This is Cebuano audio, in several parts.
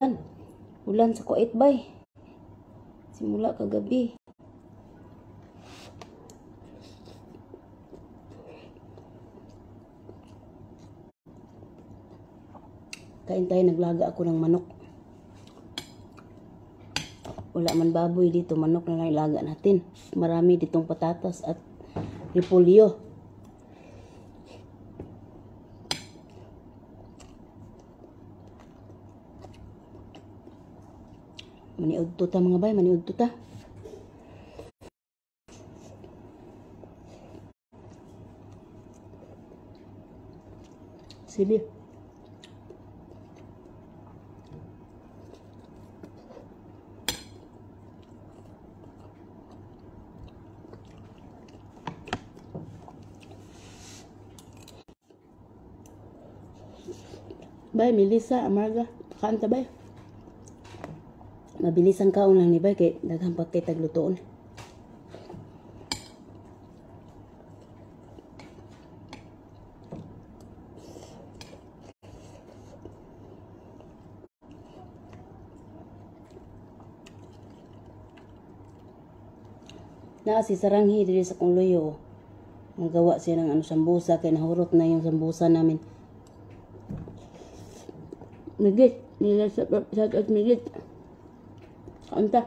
Ulan. Ulan sa Kuwait bay. Simula kagabi. Kain tayo, naglaga ako ng manok. Wala man baboy dito, manok na lang ilaga natin. Marami ditong patatas at repolyo. Maniudto ta mga bay, maniudto ta. Sili. Bay, Melissa, Amarga, kaan ta bay. Mabilis ang kaon lang ni bay kay daghang pa kay taglutoon. Naa si Saranghi diri sa kong luyo. Nagawa siya ng ano, sambusa kay nahurot na yung sambusa namin. Migit, nila sa shout out Migit. Kaunta.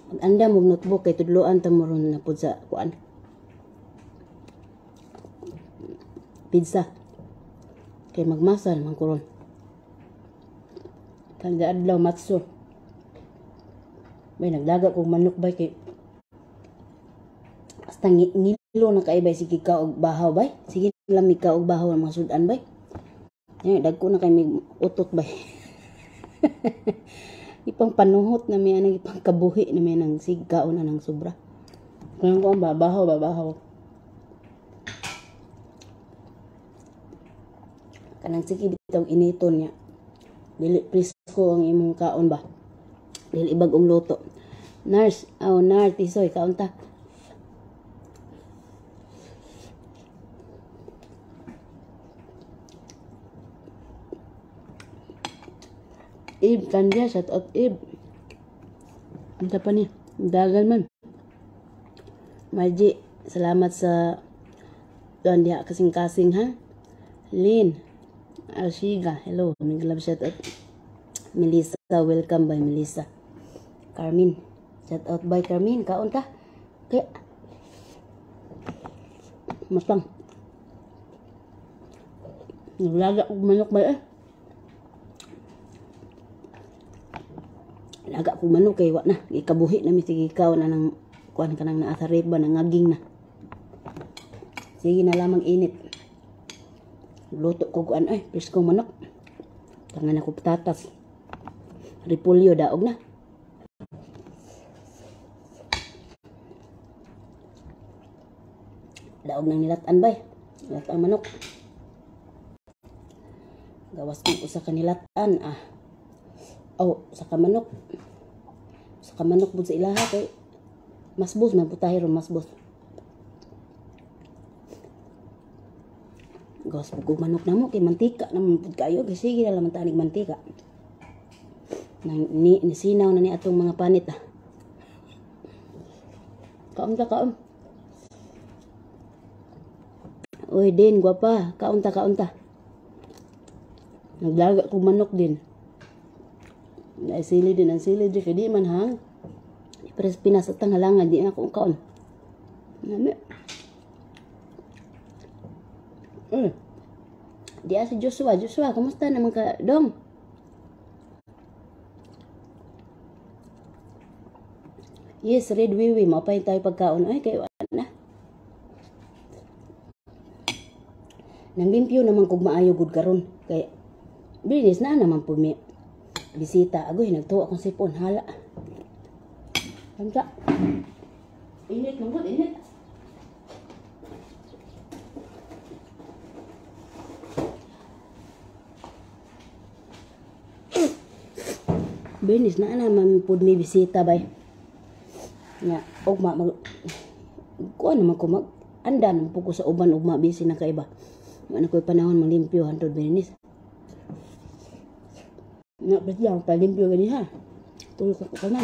Mag-anda mo notebook kay tudloan ta mo ron na pud sa kuan. Pizza. Kay magmasa naman ko ron. Kanda adlaw matso. Bay naglaga kog manok bay kay hasta ngilo na kay bay sige ka og bahaw bay. Sige lami ka og bahaw ang mga sudan bay. Ay, dagko na kay may utot bay. Ipang panuhot na may anang ipang kabuhi na may nang sigkaon na ng sobra. Kaya ko ang babahaw, babahaw. Kanang sige bitaw initon niya. Dili presko ang imong kaon ba. Dili bag-ong luto. Nurse, aw nar tisoy kaon ta. Ib, kanya, shout out Ib. Unsa pa ni? Dagal man. Margie, salamat sa doon diha kasing-kasing ha. Lynn, Alshiga, hello. Miguel shout out. Melissa, welcome by Melissa. Carmin, shout out by Carmin. Kaon ta. Kaya matang. Naglaga og manok ba eh. Laga ko manok kay wa na gikabuhi na mi sige ikaw na nang kuan ka nang naa sa ref ba nangaging na. Sige na lamang init. Luto ko kuan ay preskong manok. Tangan ako patatas. Repolyo daog na. Daog nang nilatan bay. Nilatang manok. Gawas kong usa ka nilatan ah. Oh, sa ka manok. Sa ka manok pud sa ilaha kay masbos man putahe ron masbos. Gawas pud kog manok namo kay mantika naman pud kayo kay sige na lang man tanig mantika. Nang ni nisinaw na ni atong mga panit ah. Kaon ta kaon. Uy din gwapa, kaon ta kaon ta. Naglaga kog manok din. Ay sili din ang sili di kay di man hang. Pero sa Pinas at halangan di na ako kaon. Nami. Di si Joshua, Joshua, kumusta naman ka dong? Yes, red wiwi, maupay tayo pagkaon. Ay, kayo na. Nang limpyo naman kog maayo gud karon kay binis na naman po mi bisita. Agoy, nagtuwa akong sipon. Hala. Kamsa. Init, lungkot, init. Binis na naman po mi bisita bay. Nga, og ma, mag, kuan naman ko mag, Andan po ko sa uban ugma, busy na kay ba. Wala ko'y panahon manglimpyo hantod Bernice. Nga pa siya, palimpyo gani ha. Tulog ka ko na.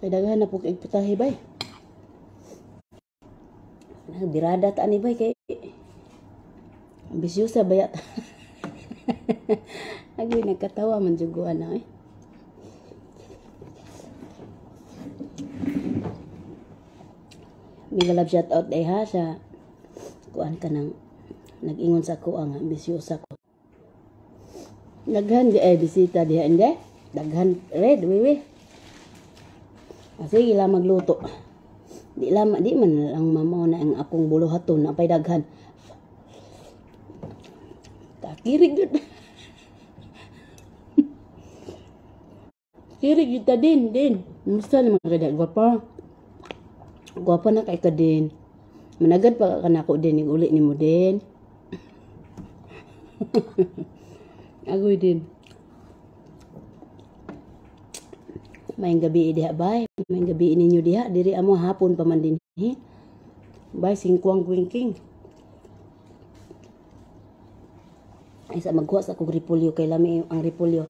Kay daghan na po kay putahe bay. Birada ta ani bay kay ambisyosa ba yata. Agoy, nagkatawa man jud ko ana eh. Mega love shout out day ha sa kuan ka nang nag-ingon sa ako ang ambisyosa ko. Daghan di ay bisita diha hindi. Daghan red wiwi. Ah, sige lang magluto. Di lama di man lang mamaw na ang akong buluhaton na pay daghan. Takirig jud. Kirig jud ta din din. Musta naman kay gwapa. Gwapa na kay ka din. Managad pa ka nako din uli nimo din. Agoy din. Maayong gabi diha bay. Maayong gabi ninyo diha. Diri amo hapon pa man din hi. Bay singkwang kwingking. Ay sa magkuha sa akong repolyo kay lami ang repolyo.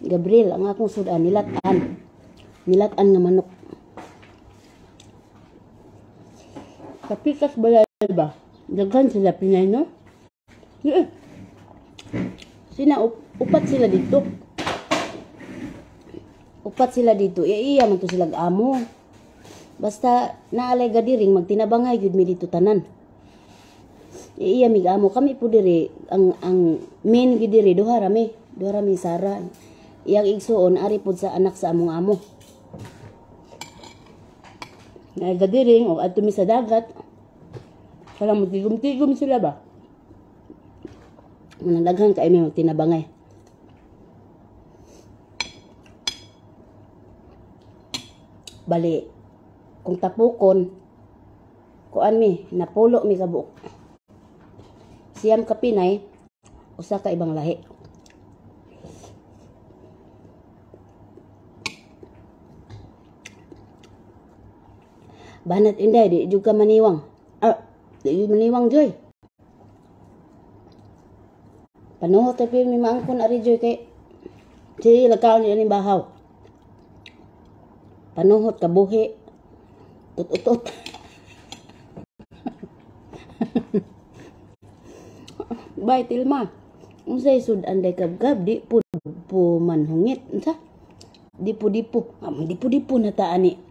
Gabriel, ang akong sudan nilat-an. Nilat-an nga manok. Kapikas balay ba? Daghan sila Pinay, no? Yeah. Sina upat sila dito. Upat sila dito. Iya man to sila amo. Basta naalay gadiring magtinabangay gyud mi dito tanan. Iya mig amo kami po diri ang main gyud diri duha ra mi. Duha ra mi Sara. Iyang igsuon ari pud sa anak sa among amo. Naay gadiring o adto mi sa dagat. Kala mo tigom-tigom sila ba? Manang daghan kay mi magtinabangay. Bali, kung tapukon, kuan mi, napulo mi kabuok. Siyam ka Pinay, usa ka ibang lahi. Banat inday, di jud ka maniwang. Ah, di jud maniwang, Joy. Panuhot tapi mi maangkon ari Joy kay sige lakaon ni bahaw. Panuhot kabuhi. Tut-utut. Bay Tilma. Unsay sud-an day kabkab di po po manhungit unsa? Dipo-dipo. Ah, dipo-dipo na ta ani.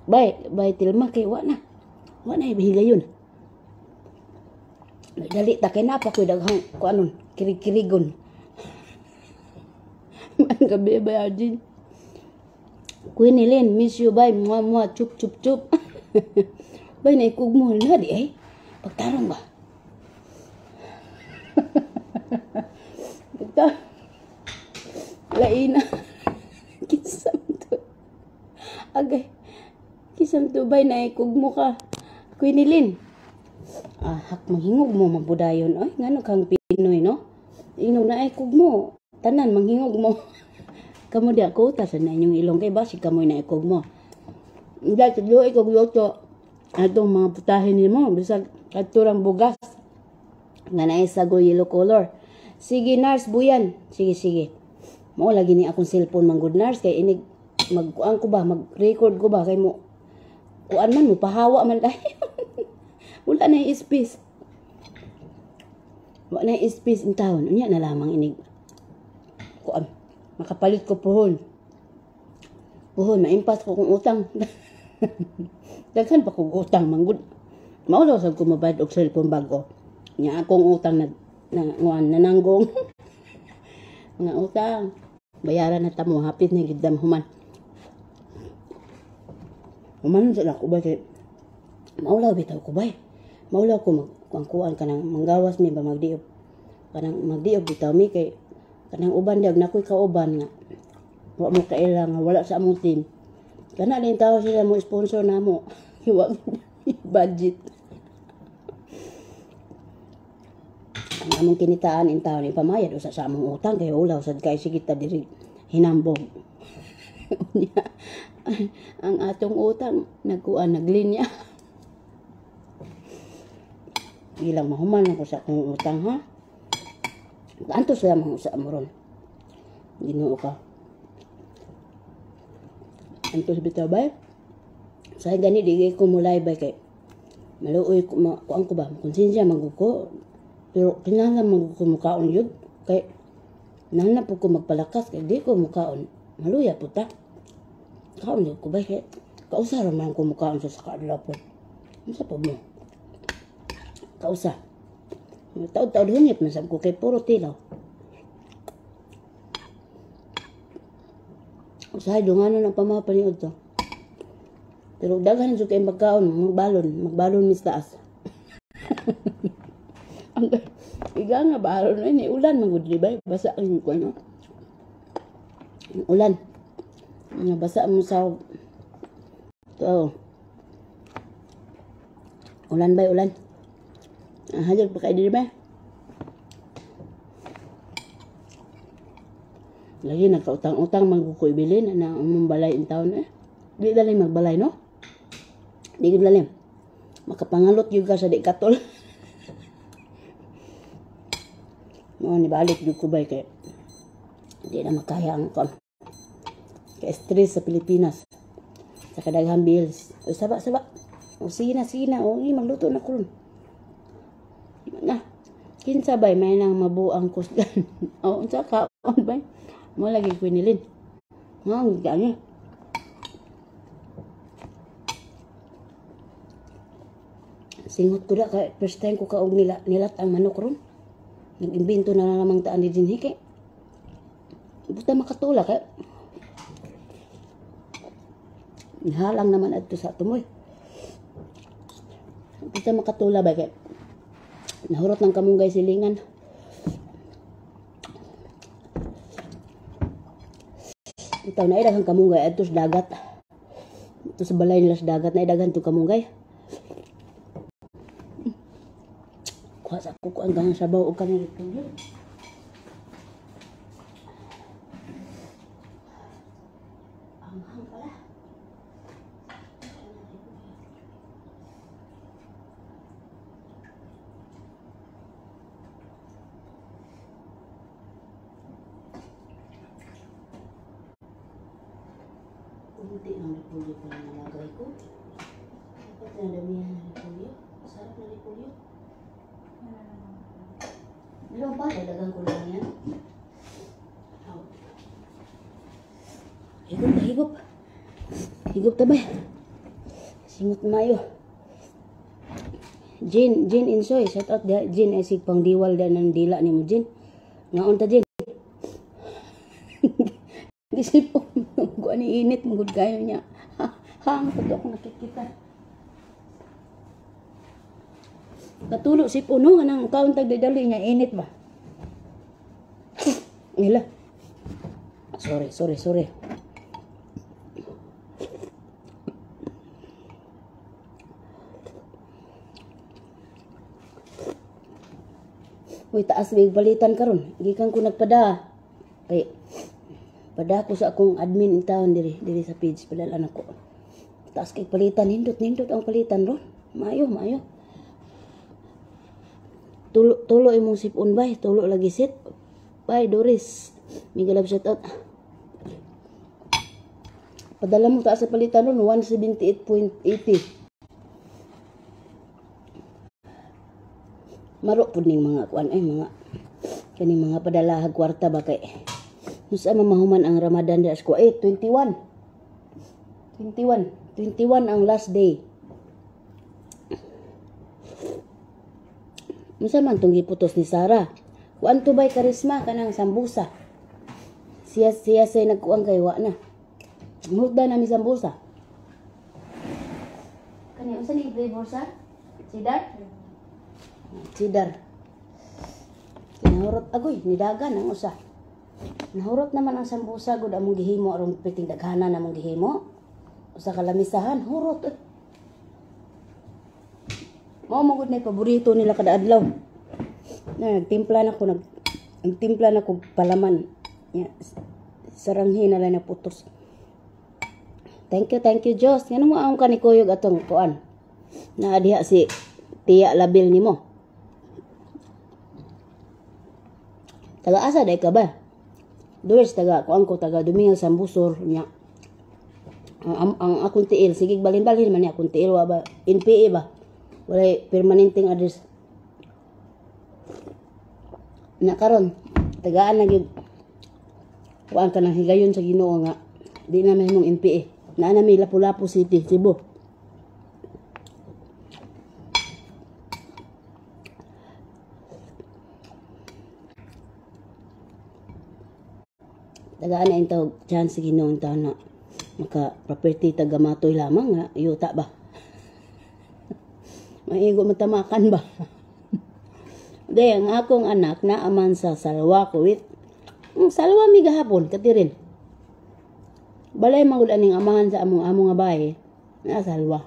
Bay, bay Tilma kay wa na. Wa na higayon. Dali ta kay napa koy daghang kuanon, kirig-kirigon. Maayong gabi bay Arjun. Queen Elaine, miss you bay, mua mua chup chup chup. Bay naikog mo na di ay. Pagtarong ba? Pagtarong. Laina. Kisam to. Agay. Kisam to bay naikog mo ka. Queen Elaine. Ah, hak manghingog mo mabudayon oy. Ngano kang Pinoy no? Inog na ay kug mo. Tanan manghingog mo. Kamo di ako ta sa inyong ilong kay basig kamoy na ikog mo. Hindi tudloy kog luto. Atong mga putahe nimo bisag katurang bugas nga naay sago yellow color. Sige nurse buyan. Sige sige. Mao lagi ni akong cellphone man good nurse kay inig magkuan ko ba, mag-record ko ba kay mo kuan man mo pahawa man dayon. Wala na space. Wala na space in town. Unya na lamang inig kuan. Makapalit ko puhon. Puhon, maimpas ko kung utang. Daghan pa kong utang, manggod. Maulaw sa ko mabayad og cellphone bago. Nya akong utang na nguan nananggong. Mga utang. Bayaran na tamo, hapit na gid dam human. Human sa ako ba kay maulaw bitaw ko bay. Maulaw ko magkuan kanang manggawas mi ba magdiop. Kanang magdiop bitaw mi kay kanang uban dag nakoy kauban nga wa mo kaila nga wala sa among team. Kana din tao sila mo sponsor namo. Wa budget. Ang among kinitaan in taon ipamayad usa sa among utang kay ulaw sad kay sige ta diri hinambog. Unya Ang atong utang nagkuan, naglinya. Ilang mahuman ako sa akong utang, ha. Antos lamang sa amo ron. Ginoo ka. Antos bitaw bay. Sa gani di ko mulay bay kay maluoy ko ma, kuan ko ba, konsensya man ko, pero kinahanglan man ko mukaon yun kay nana po ko magpalakas kay di ko mukaon maluya po ta. Kaon di ko bay kay kausa ra man ko mukaon sa kaadlaw po. Unsa pa mo? Kausa. Taod-taod hunyap man sab ko kay puro tilaw. Usahay dunganon ang pamapaniod to. Pero daghan jud kay magkaon, magbalon, magbalon mis taas. Ang iga nga balon ni ulan man gud di ba? Basa ang kuan no. Ulan. Nga basa mo sa to. Ulan bay ulan. Hajar pa kay di ba? Lagi nagkautang-utang man ko ibilin na umong balay in town eh. Di dali magbalay no? Di gid lalim. Makapangalot gyud ka sa di katol. Mao ni balik gyud ko bay kay di na makaya ang kon. Kay stress sa Pilipinas. Sa kadaghang bills. O saba saba. O sige na sige na. O magluto na ko ron. Na. Kinsa bay may nang mabuang kusgan. O unsa kaon bay? Mo lagi kwinilin. Nga gani. Singot ko da kay first time ko kaog nila nilat ang manok ron. Nag-imbento na lamang taan ni dinhi kay buta makatula kay halang naman adto sa tumoy. Buta makatula ba kay nahurot ng kamunggay silingan. Itaw na idaghang kamunggay adto sa dagat. Adto sa balay nila sa dagat na idaghan to kamunggay. Kuha sa kuko ang ganang sabaw o kanil tuyo. Anghang pala. Kunti ang repolyo pala nalagay ko. Dapat nadamihan ng repolyo. Masarap na repolyo. Meron pa, dalagang ko lang yan. Higop ta, higop. Higop ta ba? Singot mayo. Jin, Jin Insoy, shout out da, Jin, ay sig pangdiwal da ng dila ni mo, Jin. Ngaon ta, Jin. Gisip ko, ani init, mugod kayo niya. Hang, pato ako nakikita. Katulo si puno nang kaon tag dali niya init ba. Ila. Sorry, sorry, sorry. Uy, taas may balitan karon. Gikan ko nagpada. Kay pada ko sa akong admin in town diri, diri sa page padala nako. Taas kay palitan, nindot nindot ang palitan ron. Maayo, maayo. Tulo, tulo imong sipon bay, tulo lagi sit. Bye Doris. Mega love shout out. Padala mo taas sa palitan ron 178.80. Maro pud ning mga kuan ay mga kaning mga padalahag kwarta ba kay unsa man mahuman ang Ramadan di asko eh 21. 21. 21 ang last day. Unsa man tong giputos ni Sarah? Kuan to bay karisma kanang sambusa. Siya siya say nagkuan kay wa na. Muhutda na mi sambusa. Kani unsa ni flavor sa? Cheddar? Cheddar. Kinahurot agoy nidagan ang usa. Nahurot naman ang sambusa gud among gihimo aron piting daghanan among gihimo. Usa ka lamisahan hurot. Eh. Mao mo gud na paborito nila kada adlaw. Na nagtimpla na ko nagtimpla na ko palaman. Ya, saranghin na lang na putos. Thank you Diyos. Ngano mo ang kanikuyog atong kuan? Naa diha si Tiya Labil nimo. Taga asa day ka ba? Doors taga kuan ko, taga Dumingal Sambusor nya. Ang akong tiil sige balhin-balhin man ni akong tiil, wa ba NPA ba? Walay permanenteng address. Na karon tagaan na gyud kuan ka ng higayon sa Ginoo nga di na mahimong NPA. Naa na mi Lapu-Lapu City, Cebu. Tagaan na intawag chance sa Ginoo taon na maka property taga matoy lamang nga yuta ba. Maigo matamakan ba. De ang akong anak naaman sa Salwa, Kuwait. Ang Salwa mi gahapon katirin. Balay man gud aning amahan sa among amo nga bahay na Salwa.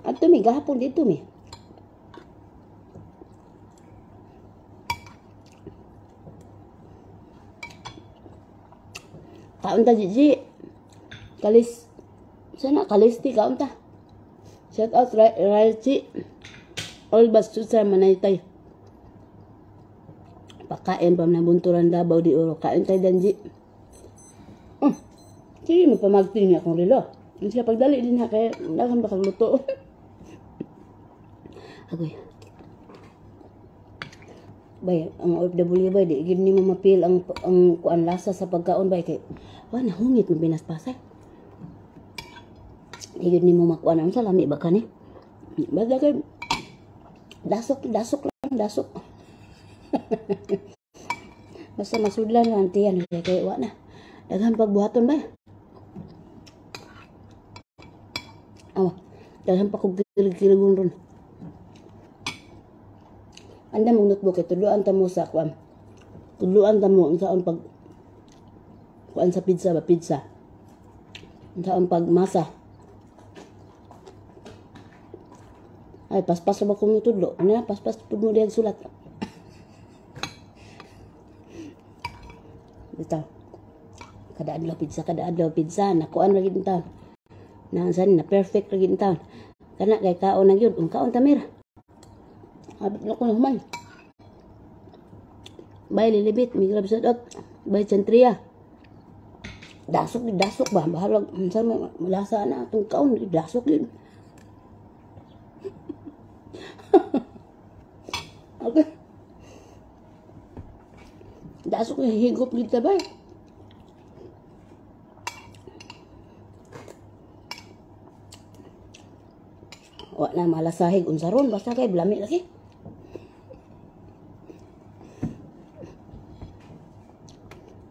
Adto mi gahapon dito mi. Kaon ta Gigi. Kalis sana kalisti kaon ta. Shout out Ralchi. All basusa manaytay. Pakain pa na bunturan Davao di Oro. Kain tayo danji. Oh, sige mo pamagting niya akong relo. Hindi siya pagdali din ha kaya daghan ba kag luto. Agoy. Bay, ang OFW bay di gid nimo mapil ang kuan lasa sa pagkaon bay kay wa nahungit mo binaspasay. Di gid nimo makuan ang lami ba kani. Basta kay dasok dasok lang dasok. Basta masudlan lang tiyan kay wa na. Daghan pagbuhaton bay. Awa, daghan pa kog kilig-kiligon ron. Anda mong notebook kay tudloan ta mo sa kuan. Tudloan ta mo unsaon pag kuan sa pizza ba, pizza. Unsaon pagmasa. Ay paspas ba kung tudlo? Ano na paspas pud mo diyang sulat. Bitaw. Kada adlaw pizza, nakuan ra gid taon. Na unsa ni na perfect ra gid taon. Kana kay kaon na gyud, ung kaon ta mir. Abot na ko na human. Bye Lilibit, may grab shout out. Bye Chantria. Dasok dasok ba bahalag unsa man lasa na atong kaon, dasok gyud. Okay. Dasok higop gyud ta bay. Wa na malasahig unsa ron basta kay blami lagi.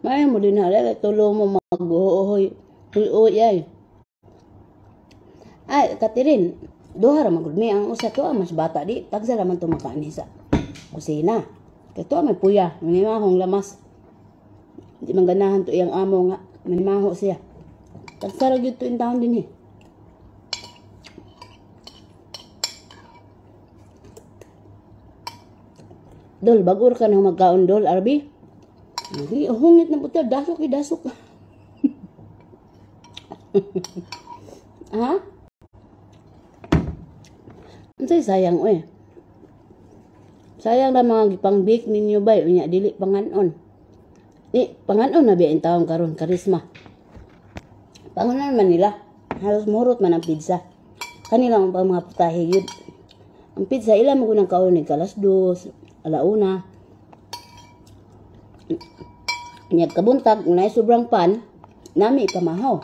May mo din na kay tulo mo maghuhoy. Huy ay. Ay Katirin, duha ra man gud mi ang usa to mas bata di tagsa ra man to makaani sa kusina. Kay to may puya, manimahong lamas. Di man ganahan to iyang amo nga manimaho siya. Tagsa ra gyud to in taon dinhi. Dol, bag-or ka na magkaon dol, Arby. Hungit na puta, dasok dasok. Ha? Unsay sayang oy? Sayang ra mga gipang-bake ninyo bay, unya dili panganon. Di panganon na biya in taon karon karisma. Panganon man nila. Halos murot man ang pizza. Kanila ang mga putahe gyud. Ang pizza ila mo kunang kaon ni alas 2, alauna. Nyag kabuntag, unay sobrang pan, nami ipamahaw.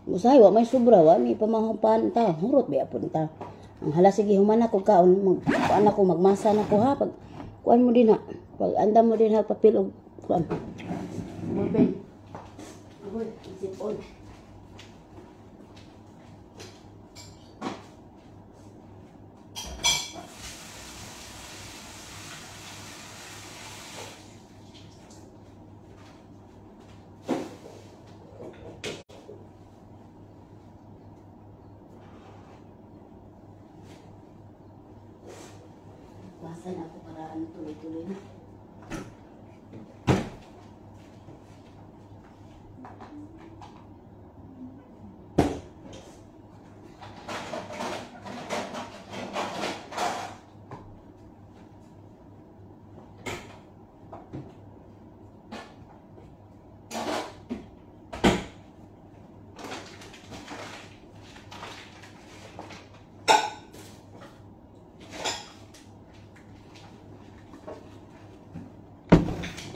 Usahay, wa may sobra, wa may ipamahaw pan ta. Hurot biya pud ta. Ang hala sige human ako kaon, mag kuan ako, magmasa na ko ha. Pag kuan mo din ha. Pag andam mo din ha papel og kuan. Ballpen. Agoy, sipon. Basa na ako para ano tuloy-tuloy na.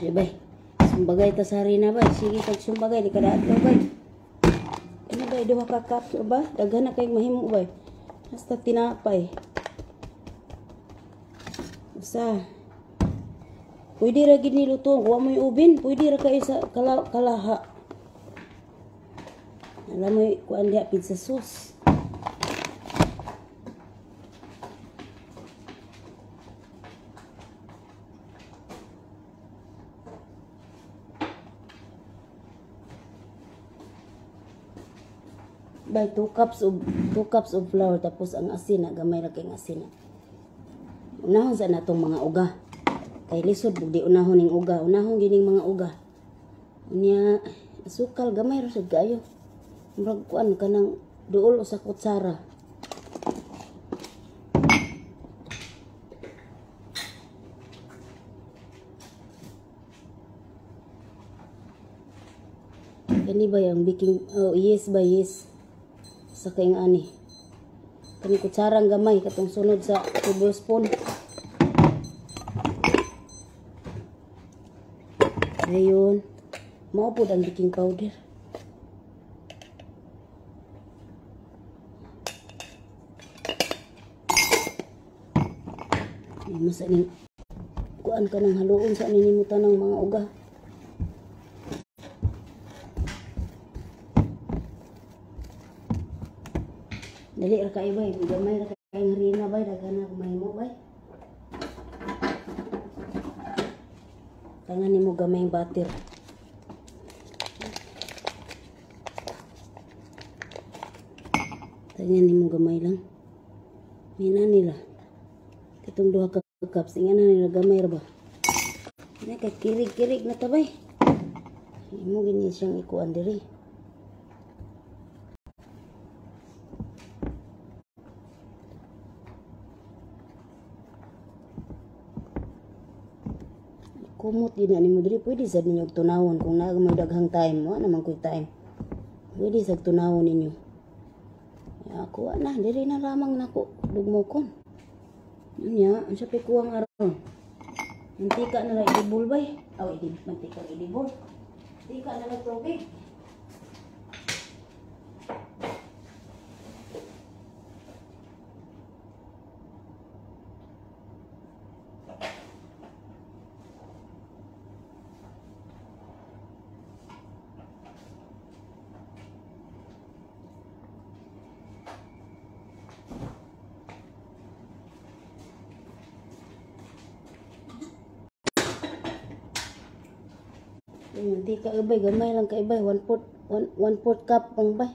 Sige bay. Sumbagay ta sa harina bay. Sige tag sumbagay di kada adlaw bay. Ano bay, duha ka cup ba? Daghan na kay mahimo bay. Hasta tinapay. Usa. Pwede ra gid ni luto, wa moy oven, pwede ra kayo sa kalaha. Alam mo kuan diha pizza sauce. Bay 2 cups of flour, tapos ang asin na gamay ra kay asin. Unahon sa natong mga uga. Kay lisod di unahon ning uga, unahon gining mga uga. Unya asukal gamay ra sad kaayo. Murag kuan kanang duol usa kutsara. Kani ba yung baking, oh yes ba yes. Sa kaing ani. Kani kutsarang gamay katong sunod sa tablespoon. Ayun, mao pud ang baking powder. Ay, masa ning kuan ka nang haluon sa nimo tanang mga uga. Dali ra kay bay, gamay ra kay harina bay, daghan na mahimo bay. Tangan nimo gamay butter. Tangan nimo gamay lang. Mina nila. Katong duha ka cups, ingana nila gamay ra ba. Nay kay kirig-kirig na ta bay. Imo gini siyang ikuan diri. Kumot din na nimo diri, pwede sad ninyo tunawon kung naa mo daghang time, wa naman koy time. Pwede sad tunawon ninyo. Ya, ako na diri na lamang nako dugmokon. Unya, unsa pay kuwang aron? Mantika na lang idibol bay. Aw, mantika idibol. Mantika na lang tubig. Mantika ibay, gamay lang ka ibay, 1/4 cup pang bay.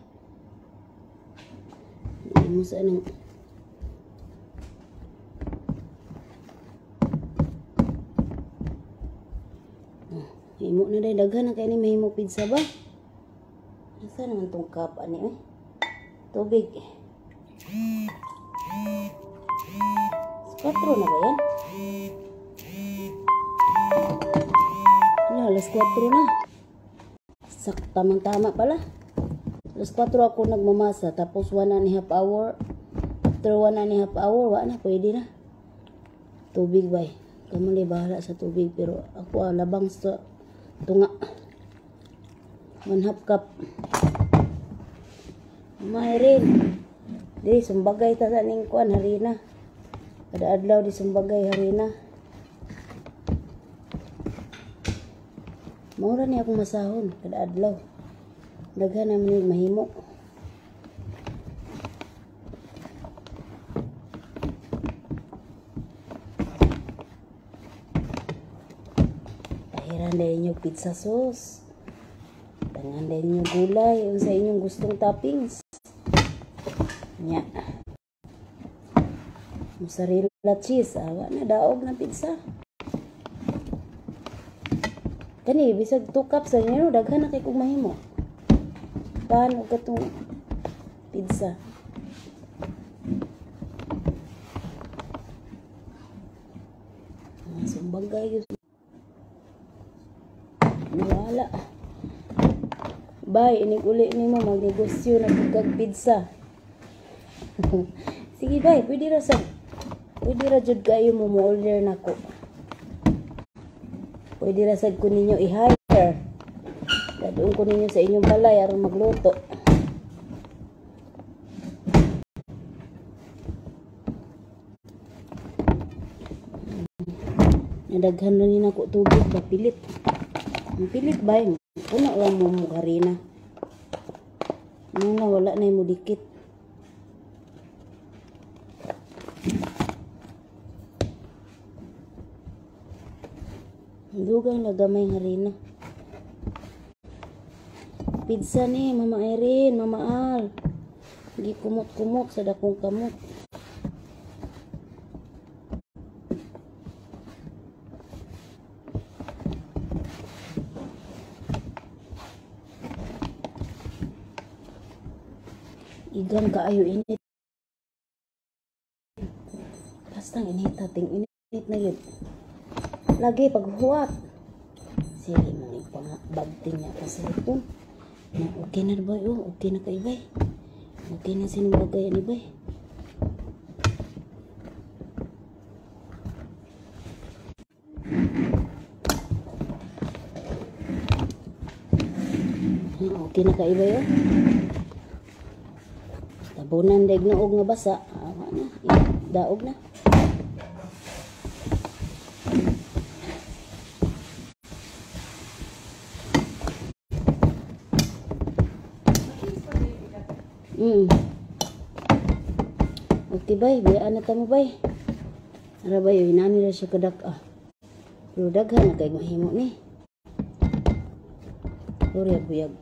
Hindi mo sa anong oh, himo na day, daghan na kay ni mahimo pizza ba? Asa naman tong cup ani eh? Tubig. 4 na ba yan? Wala, alas 4 na. Tamang-tama pala. Alas 4 ako nagmamasa. Tapos 1.5 hour. After 1.5 hour, wala na, pwede na. Tubig bay. Kamali bahala sa tubig. Pero ako labang sa tunga. 1/2 cup. Mahirin. Di, sumbagay ta sa ning kuan, harina. Kada adlaw di sumbagay harina. Maura ni akong masahon kada adlaw. Daghan naman ni mahimo. Pahiran din inyo pizza sauce. Tangan din inyo gulay unsa inyong gustong toppings. Nya. Mozzarella cheese, awa na daog na pizza. Kani bisag 2 cups sa inyo daghan na kay kog mahimo. Pan og katong pizza. Sumbagay gyud. Wala. Bay, inig uli nimo magnegosyo na pud kag pizza. Sige bay, pwede ra jud kayo mo mo-order nako. Pwede ra sad ko ninyo i-hire. Dadoon ko ninyo sa inyong balay aron magluto. Nadaghan na ni nako tubig ba pilit. Ang pilit ba yun? Puno lang mo mo harina. Ano na wala na mo dikit. Dugang na gamay harina. Pizza ni Mama Irene, Mama Al. Gikumot-kumot sa dakong kamot. Igang kaayo init. Basta init ating init na yun. Lagi paghuwat. Sige mo ni bagting niya pa sa cellphone. Na okay na ba oh, okay na kay bay. Okay na sinong bagay ani bay. Okay na kay bay oh. Tabunan daig noog nga basa. Awa na, daog na. Okay bay, bayaan na ta mo bay. Ara bay, inani ra siya kadak ah. Pero daghan na kay mahimo ni. Sorry, buyag.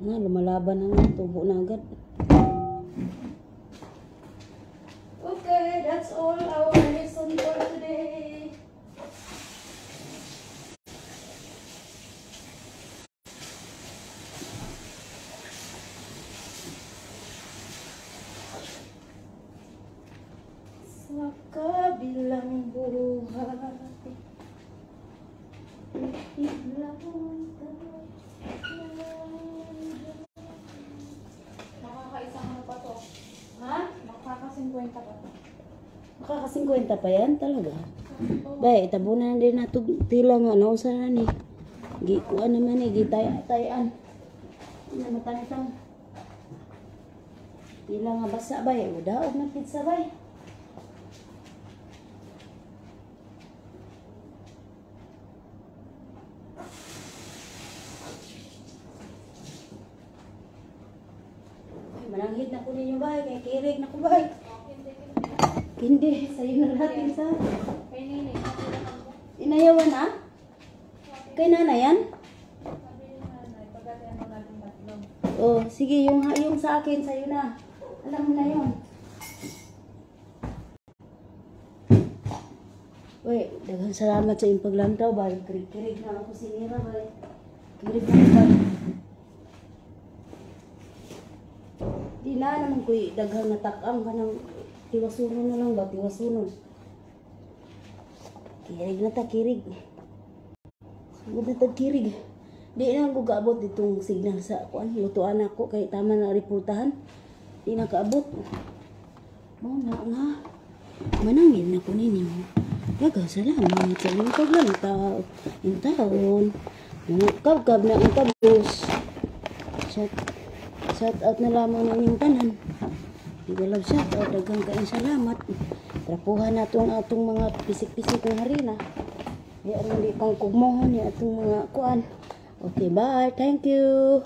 Na lumalaban na nga, tubo na agad. Okay, that's all our lesson for today. Sa kabilang buhay, Makakaisang ano pa to? Ha? Makaka-50 pa to. Makaka-50 pa yan talaga. Bay, tabunan din na tila nga nausa na ni. Gikuan naman ni gitay-tayan. Ina matantang. Tila nga basa bay, daog na pizza bay. Ay, mananghid na ko ninyo bay, kay kirig na ko bay. Hindi, sa'yo na natin sa. Kay Nene, Inayawan na? Kay nanay yan? sabi ni nanay, pagkatian mo natin tatlo. Oh, sige, yung sa akin, sa'yo na. Alam mo na yun. Uy, daghang salamat sa iyong paglantaw, bay. Kirig-kirig na ako sinira, bay. Kirig na ako, bay. Di na naman ko'y daghang natakam ka ng tiwasunon na lang ba? Tiwasunon. Kirig na ta, kirig. Sugod na ta, kirig. Di na ako kaabot ditong signal sa kuan. Lutuan ako kay tama na reportahan. Di na kaabot. Mao na nga. Manangin na ko ninyo. Daghang salamat sa inyong paglantaw. Yung taon. Mga kabkab na ang kabus. Shout out na lamang ng inyong tanan. Big love shout out. Daghang kaayong salamat. Trapuhan na itong atong mga pisik-pisik ng harina. Di aron di pang kugmohon ni atong mga kuan. Okay, bye. Thank you.